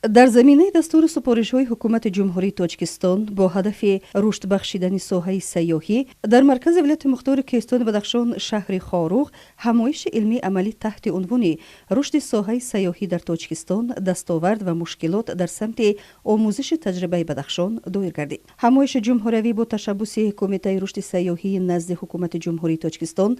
Дар заминаи дастуру супоришҳои Ҳукумати Ҷумҳурии Тоҷикистон бо ҳадафи рушд бахшидани соҳаи сайёҳӣ дар маркази вилояти мухтори Кӯҳистони Бадахшон, шаҳри Хоруғ, ҳамоиши илмии амалӣ таҳти унвони «Рушди соҳаи сайёҳӣ дар Тоҷикистон: дастовард ва мушкилот дар самти омӯзиши таҷрибаи Бадахшон» доир гардид. Ҳамоиши ҷумҳуриявӣ бо ташаббуси Кумитаи рушди сайёҳии назди Ҳукумати Ҷумҳурии Тоҷикистон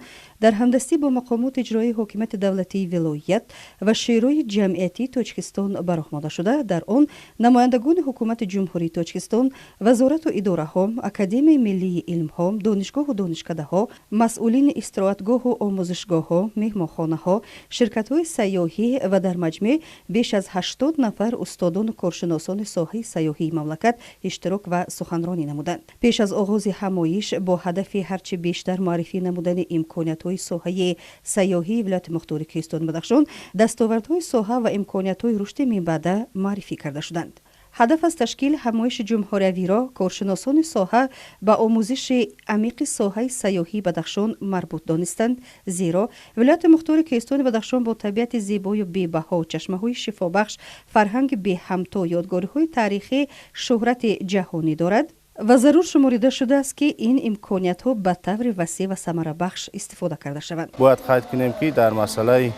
дар ҳамдастӣ бо мақомоти иҷроии ҳокимияти давлатии вилоят ва Шӯрои ҷамъиятии Тоҷикистон ба роҳ монда шуда, дар он намояндагони Ҳукумати Ҷумҳурии Тоҷикистон, вазорату идораҳо, Академияи миллии илмҳо, донишгоҳу донишкадаҳо, масъулини истироҳатгоҳу омӯзишгоҳҳо, меҳмонхонаҳо, ширкатҳои сайёҳӣ ва дар маҷмӯъ беш аз 80 нафар устодону коршиносони соҳаи сайёҳии мамлакат иштирок ва суханронӣ намуданд. Пеш аз оғози ҳамоиш бо ҳадафи ҳарчи бештар муаррифӣ намудани имкониятҳои соҳаи сайёҳии вилояти мухтори Кӯҳистони Бадахшон, дастовардҳои соҳа ва имкониятҳои рушди минбаъда муаррифӣ карда шуданд. Ҳадаф аз ташкили ҳамоиши ҷумҳуриявиро коршиносони соҳа ба омӯзиши амиқи соҳаи сайёҳии Бадахшон марбут донистанд, зеро вилояти мухтори Кӯҳистони Бадахшон бо табиати зебою бебаҳо, чашмаҳои шифобахш, фарҳанги беҳамто, ёдгориҳои таърихӣ шӯҳрати ҷаҳонӣ дорад ва зарур шуморида шудааст, ки ин имкониятҳо ба таври васеъ ва самарабахш истифода карда шаванд. Бояд қайд кунем, ки дар масъалаи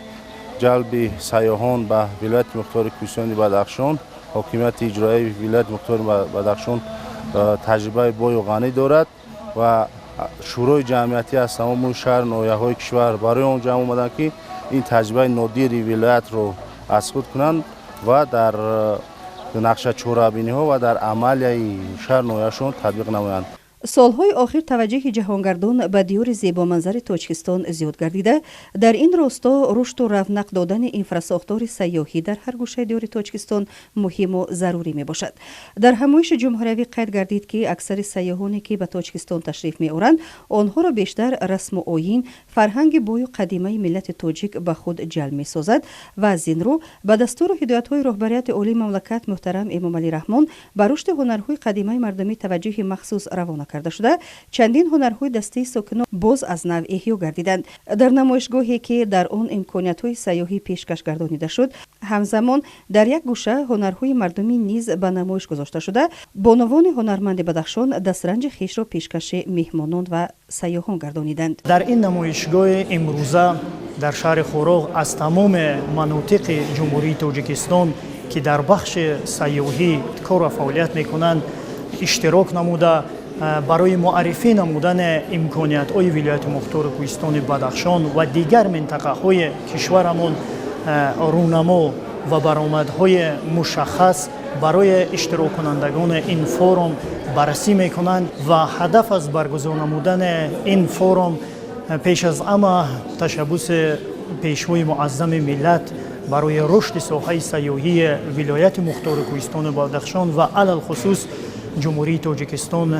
ҷалби сайёҳон ба вилояти мухтори Кӯҳистони Бадахшон ҳокимияти иҷроияи вилояти мухтори Бадахшон таҷрибаи бою ғанӣ дорад ва шӯрои ҷамъиятӣ аз тамоми шаҳр, ноҳияҳои кишвар барои он ҷамъ омаданд, ки ин таҷрибаи нодири вилоятро аз худ кунанд ва дар нақша чорабиниҳо ва дар амалияи шаҳр, ноҳияшон татбиқ намоянд. Солҳои охир таваҷҷӯҳи ҷаҳонгардон ба диёри зебоманзари Тоҷикистон зиёд гардида, дар ин росто рушду равнақ додани инфрасохтори сайёҳӣ дар ҳар гӯшаи диёри Тоҷикистон муҳиму зарурӣ мебошад. Дар ҳамоиши ҷумҳуриявӣ қайд гардид, ки аксари сайёҳоне, ки ба Тоҷикистон ташриф меоранд, онҳоро бештар расму оин, фарҳанги бою қадимаи миллати тоҷик ба худ ҷалб месозад ва аз ин рӯ ба дастуру ҳидоятҳои роҳбарияти олии мамлакат муҳтарам Эмомалӣ Раҳмон ба рушди ҳунарҳои қадимаи мардумӣ таваҷҷӯҳи махсус равона карда шуда, чандин ҳунарҳои дастии сокинон боз аз нав эҳё гардиданд. Дар намоишгоҳе, ки дар он имкониятҳои сайёҳӣ пешкаш гардонида шуд, ҳамзамон дар як гӯша ҳунарҳои мардумӣ низ ба намоиш гузошта шуда, бонувони ҳунарманди Бадахшон дастранҷи хешро пешкаши меҳмонон ва сайёҳон гардониданд. Дар ин намоишгоҳи имрӯза дар шаҳри Хоруғ аз тамоми манотиқи Ҷумҳурии Тоҷикистон, ки дар бахши сайёҳӣ кору фаъолият мекунанд, иштирок намуда, барои муаррифӣ намудани имкониятҳои вилояти мухтори Кӯҳистони Бадахшон ва дигар минтақаҳои кишварамон рӯнамо ва баромадҳои мушаххас барои иштироккунандагони ин форум баррасӣ мекунанд. Ва ҳадаф аз баргузор намудани ин форум пеш аз ҳама ташаббуси Пешвои муаззами миллат барои рушди соҳаи сайёҳии вилояти мухтори Кӯҳистони Бадахшон ва алалхусус Ҷумҳурии Тоҷикистон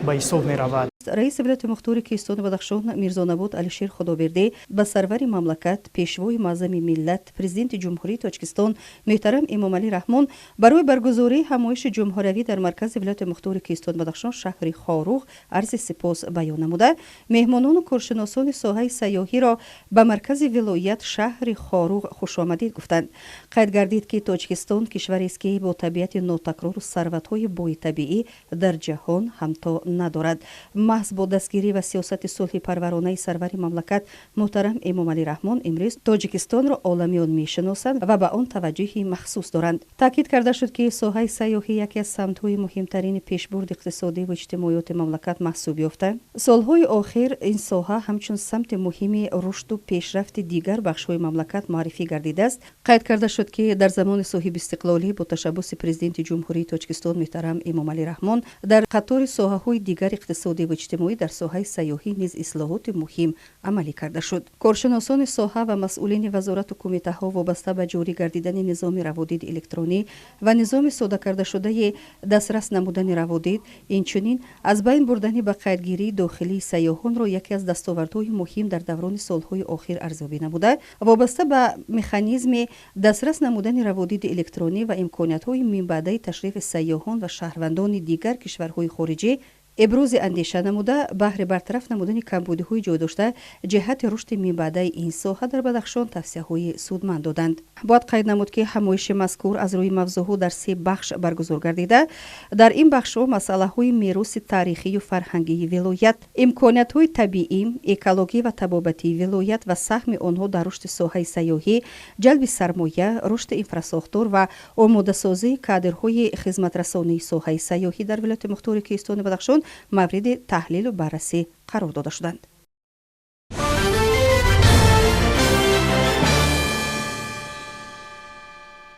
ба ҳисоб меравад. Раиси вилояти мухтори Кӯҳистони Бадахшон Мирзонабод Алишер Худобердӣ ба сарвари мамлакат, Пешвои муаззами миллат, Президенти Ҷумҳурии Тоҷикистон муҳтарам Эмомалӣ Раҳмон барои баргузории ҳамоиши ҷумҳуриявӣ дар маркази вилояти мухтори Кӯҳистони Бадахшон, шаҳри Хоруғ, арзи сипос баён намуда, меҳмонону коршиносони соҳаи сайёҳиро ба маркази вилоят, шаҳри Хоруғ, хушомадид гуфтанд. Қайд гардид, ки Тоҷикистон кишварест, ки бо табиати нотакрору сарватҳои бои табиӣ дар ҷаҳон ҳамто надорад. Маҳз бо дастгирӣ ва сиёсати сулҳипарваронаи сарвари мамлакат муҳтарам Эмомалӣ Раҳмон имрӯз Тоҷикистонро оламиён мешиносанд ва ба он таваҷҷӯҳи махсус доранд. Таъкид карда шуд, ки соҳаи сайёҳӣ яке аз самтҳои муҳимтарини пешбурди иқтисодӣ ва иҷтимоиёти мамлакат маҳсуб ёфта, солҳои охир ин соҳа ҳамчун самти муҳими рушду пешрафти дигар бахшҳои мамлакат муаррифӣ гардидааст. Қайд карда шуд, ки дар замони соҳибистиқлолӣ бо ташаббуси Президенти Ҷумҳурии Тоҷикистон муҳтарам Эмомалӣ Раҳмон дар қатори соҳаҳои дигар иқтисодӣ ва иҷтимоӣ дар соҳаи сайёҳӣ низ ислоҳоти муҳим амалӣ карда шуд. Коршиносони соҳа ва масъулини вазорату кумитаҳо вобаста ба ҷорӣ гардидани низоми раводиди электронӣ ва низоми сода кардашудаи дастрас намудани раводид, инчунин аз байн бурдани ба қайдгирии дохилии сайёҳонро яке аз дастовардҳои муҳим дар даврони солҳои охир арзёбӣ намуда, вобаста ба механизми дастрас намудани раводиди электронӣ ва имкониятҳои минбаъдаи ташрифи сайёҳон ва шаҳрвандони дигар кишварҳои хориҷӣ. Ибрози андеша намуда, баҳри бартараф намудани камбудиҳои ҷой дошта ҷиҳати рушди минбаъдаи ин соҳа дар Бадахшон тавсияҳои судманд доданд. Бояд қайд намуд, ки ҳамоиши мазкур аз рӯи мавзӯъҳо дар се бахш баргузор гардида, дар ин бахшҳо масъалаҳои мероси таърихию фарҳангии вилоят, имкониятҳои табиӣ, экологӣ ва табобатии вилоят ва саҳми онҳо дар рушди соҳаи сайёҳӣ, ҷалби сармоя, рушди инфрасохтор ва омодасозии кадрҳои хизматрасонии соҳаи сайёҳӣ дар вилояти мухтори Кӯҳистони Бадахшон мавриди таҳлилу баррасӣ қарор дода шуданд.